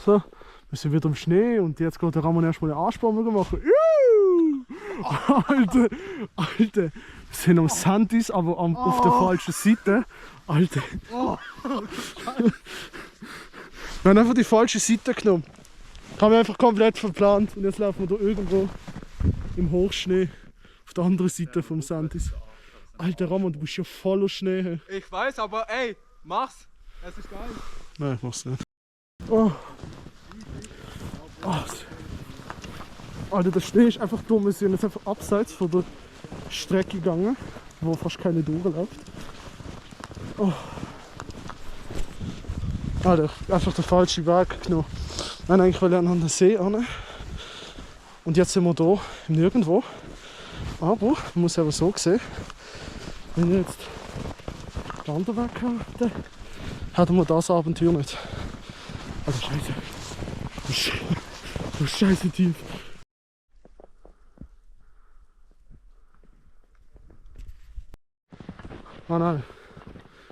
So, wir sind wieder im Schnee und jetzt geht der Ramon erstmal eine Arschbombe machen. Juhu! Alter, Alter, wir sind am Sandis, aber auf der falschen Seite. Alter. Wir haben einfach die falsche Seite genommen. Haben wir einfach komplett verplant und jetzt laufen wir da irgendwo im Hochschnee auf der anderen Seite vom Sandis. Alter Ramon, du bist ja voller Schnee. Ich weiß, aber ey, mach's. Es ist geil. Nein, ich mach's nicht. Oh. Oh. Alter, der Schnee ist einfach dumm. Wir sind jetzt einfach abseits von der Strecke gegangen, wo fast keine durchläuft. Oh. Alter, einfach den falschen Weg genommen. Nein, eigentlich wollte ich an den See hin. Und jetzt sind wir hier im Nirgendwo. Aber man muss aber so sehen, wenn ich jetzt den anderen Weg hätte, hätten wir das Abenteuer nicht. Also Scheiße. Du Scheiße tief. Ah nein.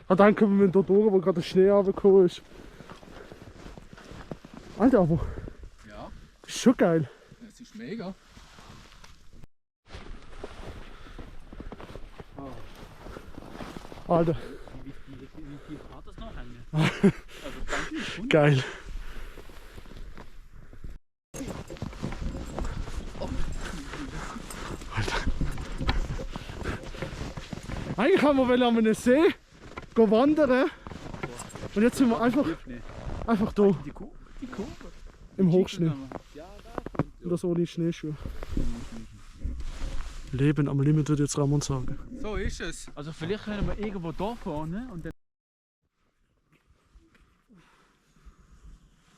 Ich denke, wir müssen hier durch, wo gerade der Schnee runtergekommen ist. Alter, aber. Ja. Ist schon geil. Es ist mega. Alter. Wie tief hat das noch hängen? Also Geil. Alter. Eigentlich haben wir an einem See gehen wandern. Und jetzt sind wir einfach da die Kurve. im Hochschnee. Ja, Und das ohne Schneeschuhe. Leben am Limit, würde jetzt Ramon sagen. So ist es. also vielleicht können wir irgendwo da vorne und dann.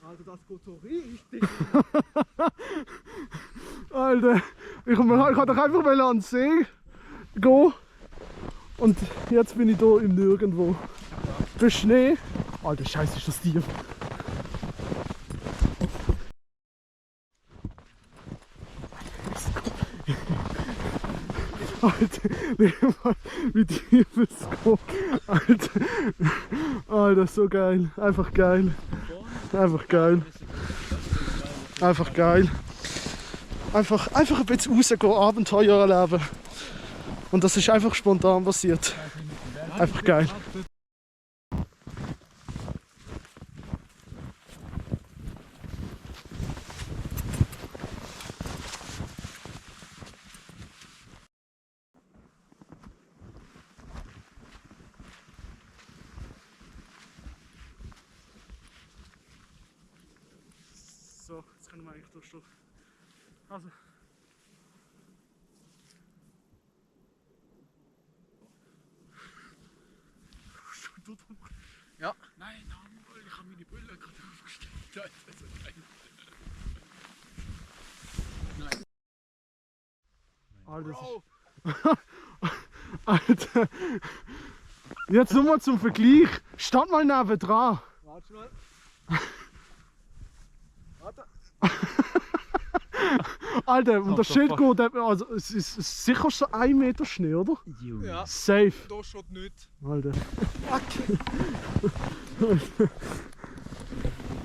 Also das geht so richtig. Alter, ich wollte doch einfach mal an den See gehen. Und jetzt bin ich hier im Nirgendwo. Der Schnee. Alter, Scheiße, ist das tief. Alter, wie tief es geht. Alter, so geil. Einfach geil. Einfach geil. Einfach geil. Einfach ein bisschen rausgehen, Abenteuer erleben. Und das ist einfach spontan passiert. Einfach geil. So, jetzt können wir eigentlich durch. Also. Ja. Nein, ich habe meine Brille gerade aufgestellt. Das ist so geil. Alter, Alter. Jetzt nur mal zum Vergleich. Stand mal neben dran. Warte mal. Warte. Alter, und das Schild geht, also es ist sicher schon 1 Meter Schnee, oder? Ja. Safe. Da steht nichts. Alter.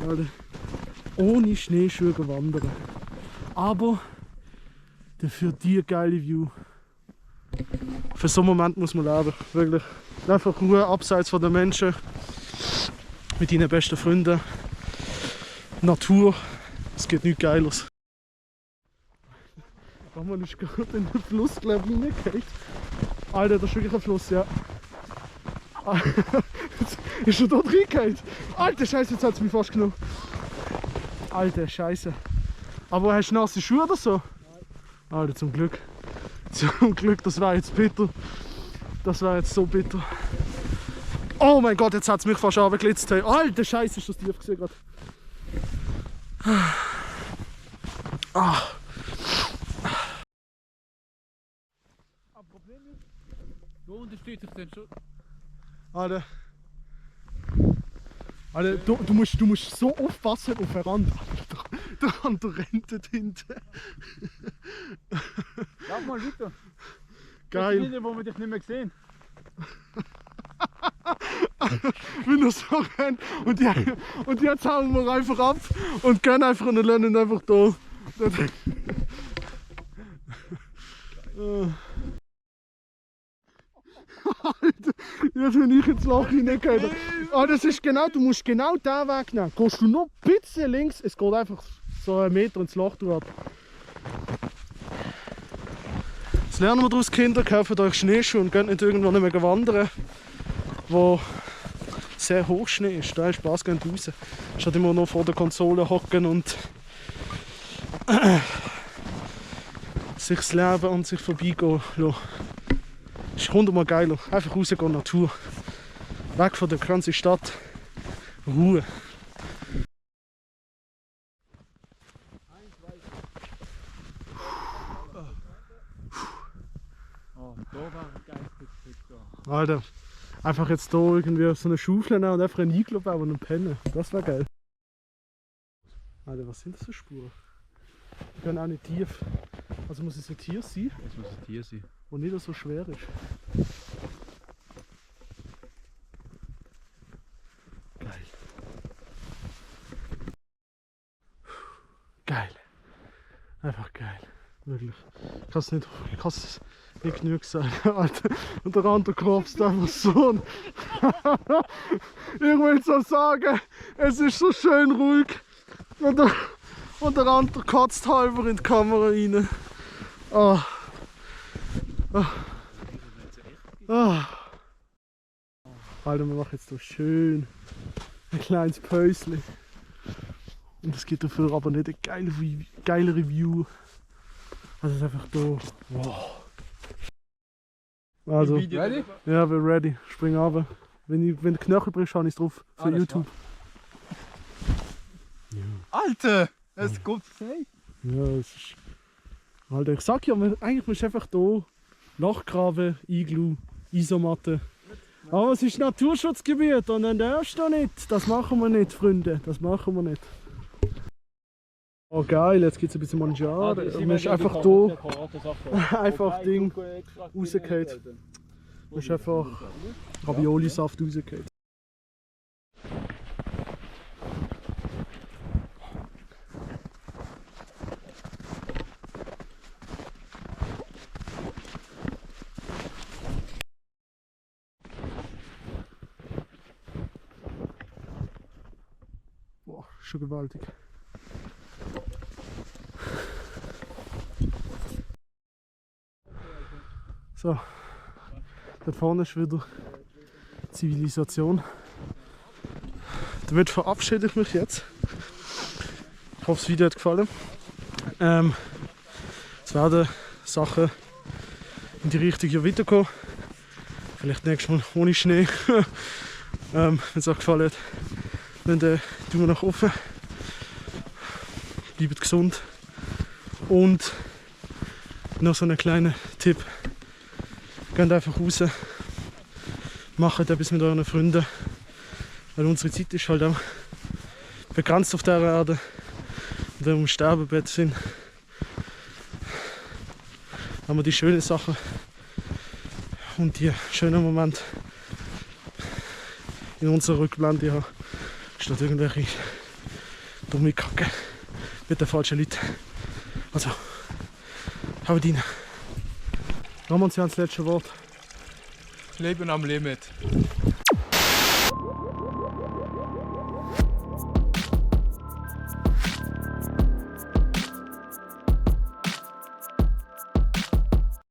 Alter. Ohne Schneeschuhe wandern. Aber dafür die geile View. Für so einen Moment muss man leben. Wirklich. Einfach Ruhe abseits von den Menschen. Mit deinen besten Freunden. Natur. Es geht nichts Geiles. Man ist gerade in den Fluss, glaube ich, reingefallen. Alter, das ist wirklich ein Fluss, ja. Ist er dort reingefallen? Alter Scheiße, jetzt hat es mich fast genommen. Alter Scheiße. Aber hast du nasse Schuhe oder so? Nein. Alter, zum Glück. Zum Glück, das war jetzt bitter. Das war jetzt so bitter. Oh mein Gott, jetzt hat es mich fast runtergelitzt. Hey. Alter Scheiße, ist das tief gesehen gerade. Ah. So unterstütze ich den schon. Alter. Alter, du musst so aufpassen auf den Rand. Der Rand rennt dort hinten. Lauf mal weiter. Geil. Wo wir dich nicht mehr sehen. Wenn er so rennt. Und jetzt hauen wir einfach ab und gehen einfach und lassen ihn einfach da. Alter, jetzt wenn ich ins Loch hineingehe. Ah, das ist genau, du musst genau diesen Weg nehmen. Gehst du noch ein bisschen links, es geht einfach so 1 Meter ins Loch durch. Das lernen wir daraus, Kinder, kauft euch Schneeschuhe und geht nicht irgendwann nicht mehr wandern, wo sehr hoch Schnee ist. Da hat Spaß, geht raus. Statt immer noch vor der Konsole hocken und sich das Leben an sich vorbeigehen lassen. Das ist 100-mal geiler. Einfach rausgehen, Natur. Weg von der ganzen Stadt. Ruhe. Oh, da war ein geiles Alter, einfach jetzt hier irgendwie so eine Schaufel nehmen und einfach ein Iglo bauen und pennen. Das wäre geil. Alter, was sind das für Spuren? Die gehen auch nicht tief. Also muss es ein Tier sein, Das muss ein Tier sein. das nicht so schwer ist. Geil. Geil. Einfach geil. Wirklich. Ich kann es nicht genug sagen, Alter. Und der andere klopft einfach so. Ich will so sagen, es ist so schön ruhig. Und der andere kotzt halber in die Kamera rein. Ah. Ah. Ah. Alter, wir machen jetzt hier schön ein kleines Päuschen. Und es gibt dafür aber nicht eine geile Review. Also es ist einfach da. Wow. Also, Ready? ja, wir ready. Spring runter. Wenn der Knöchel bricht, habe ich es drauf für Alles YouTube. Alter! Es geht safe. Ja, es ist. Alter, ich sag ja, eigentlich musst du einfach hier Loch graben, Iglu, Isomatte. Aber es ist Naturschutzgebiet und dann darfst du nicht. Das machen wir nicht, Freunde. Das machen wir nicht. Oh geil, jetzt gibt es ein bisschen Mangiare. Und man ist einfach hier, einfach Ding rausgefallen. Man ist einfach Ravioli-Saft rausgefallen. Boah, schon gewaltig. So, dort vorne ist wieder Zivilisation. Damit verabschiede ich mich jetzt. Ich hoffe, das Video hat gefallen. Es werden Sachen in die Richtung hier weiterkommen. Vielleicht nächstes Mal ohne Schnee. Wenn es euch gefallen hat, dann Daumen nach oben. Bleibt gesund. Und noch so einen kleinen Tipp. Geht einfach raus, macht etwas mit euren Freunden, weil unsere Zeit ist halt auch begrenzt auf dieser Erde. Und wenn wir im Sterbebett sind, haben wir die schönen Sachen und die schönen Momente in unserer Rückblende haben, statt irgendwelche dumme Kacke mit den falschen Leuten. Also, haut rein. Nochmal das letzte Wort. Leben am Limit.